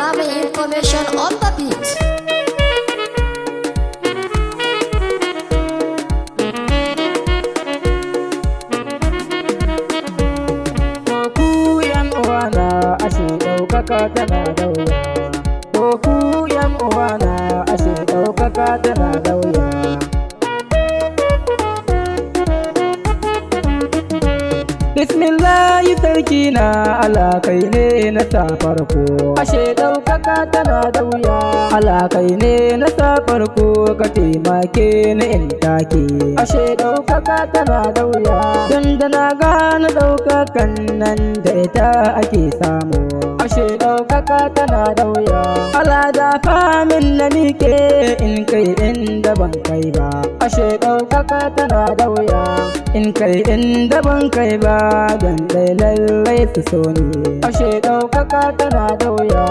Ramin Information on the beat. Ku yan uwana, ashe ɗaukaka tana da wuya. Ku yan uwana, ashe ɗaukaka tana da wuya. Bismillahi sarki na Allah, kai ne na sa farko. Ashe ɗaukaka tana da wuya. Allah, kai ne na sa farko, ka taimake ni in take. Ashe ɗaukaka tana da wuya. Tun da na gane ɗaukakan nan da ita ake samu. Ashe ɗaukaka tana da wuya. Allah, da famin na mike in kai inda ban kai ba. Ashe ɗaukaka tana da wuya. In kai inda ban kai ba, don dai lallai su so ni. Ashe ɗaukaka tana da wuya.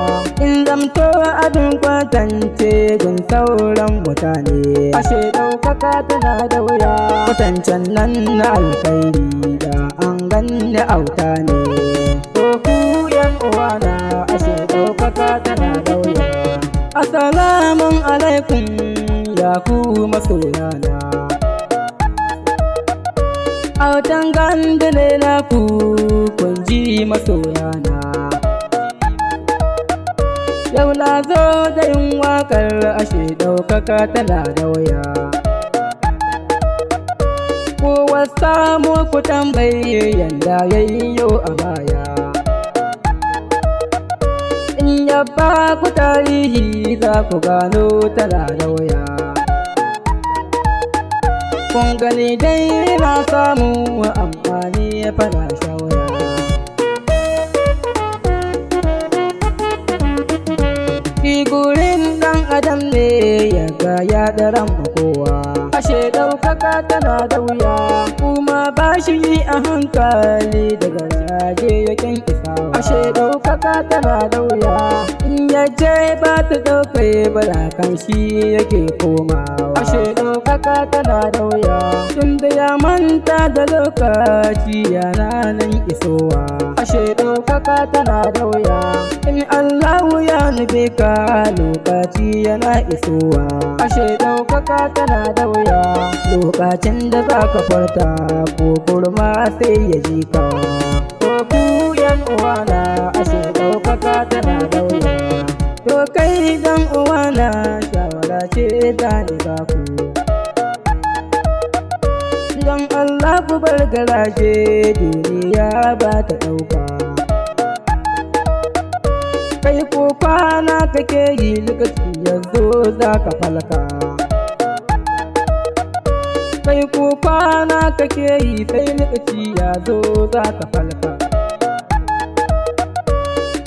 In zamto abin kwatance gun sauran mutane. Ashe ɗaukaka tana da wuya. Kwatancen nan na alkhairi da an ganni auta ne. To ku yan uwana, ashe ɗaukaka tana da wuya. Assalamun alaikum, ya ku masoyana. Autan gandune na ku, kun ji masoyana. Yau na zo da yin waƙar ashe ɗaukaka tana da wuya. Kowa samu ku tambaye yanda ya yi yau a baya. In ya ba ku tarihi, za ku gano tana da wuya. Kun gani dai na samu, amfani ya fara shawara. Shi gurin ɗan adam ne ya ga ya ɗaran kowa. Ashe ɗaukaka tana da wuya, kuma ba shi yi a hankali daga raje yakin isawa. Ashe ɗaukaka tana da wuya, in ya je ba ta ɗaukai ba, kan shi yake komawa. Ashe ɗaukaka tana da wuya, tun da ya manta da lokaci yana nan isowa. Ashe ɗaukaka tana da wuya, in Allahu ya nufe ka, lokaci yana isowa. Ashe ɗaukaka tana da wuya, lokacin da za ka farta ko kurma sai ya ji ka. To ku yan uwana, ashe ɗaukaka tana da wuya. To kai dan uwana, shawara ce za ni ba ku. Don Allah ku bar garaje, duniya ba ta ɗauka. Kai ko kwana kake yi, lokaci yanzu za ka falka. Kai ko kwana kake yi, sai lokaci ya zo za ka falka.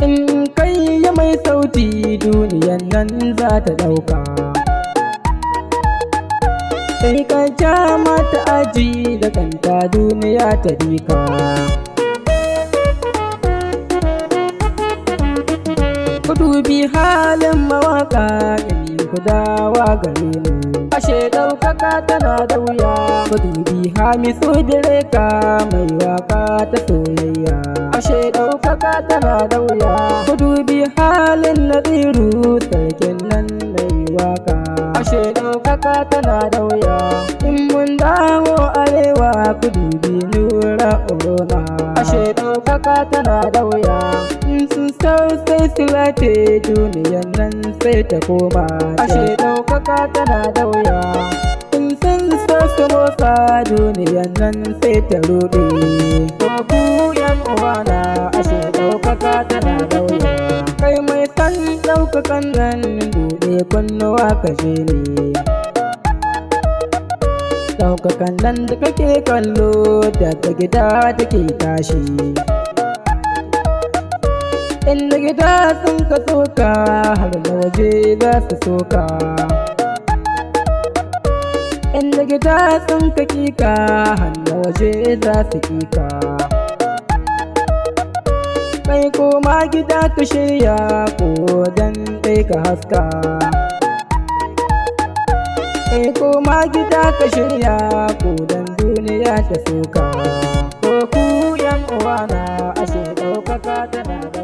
In kai ya mai sauti, duniyan nan za ta ɗauka. Sai ka ja mata aji da kanta, duniya ta bika. Ku dubi halin mawaka yan kudawa gare mu. Ashe ɗaukaka tana da wuya. Ku dubi Hamisu Bireka mai waka ta soyayya. Ashe ɗaukaka tana da wuya. Ku dubi halin Naziru sarkin nan mai waka. Ashe ɗaukaka tana da wuya. In mun dawo arewa, ku dubi Nura Oroma. Ashe ɗaukaka tana da wuya. In sun sau sai su late, duniyan nan sai ta koma. Ashe ɗaukaka tana da wuya. In sun so su motsa, duniyan nan sai ta ruɗe. To ku yan uwana, ashe ɗaukaka tana da wuya. Kai mai san ɗaukakan nan, buɗe kunnuwa ka je ne. Ɗaukakan nan da kake kallo, daga gida take tashi. Inda gida sun ka soka, har da waje za su soka. Inda gida sun ka kika, har da waje za su kika. Kai koma gida ka shirya ko dan ɗai ka haska. Kai koma gida ka shirya ko dan duniya ta soka. Ko ku yan uwana, ashe ɗaukaka tana da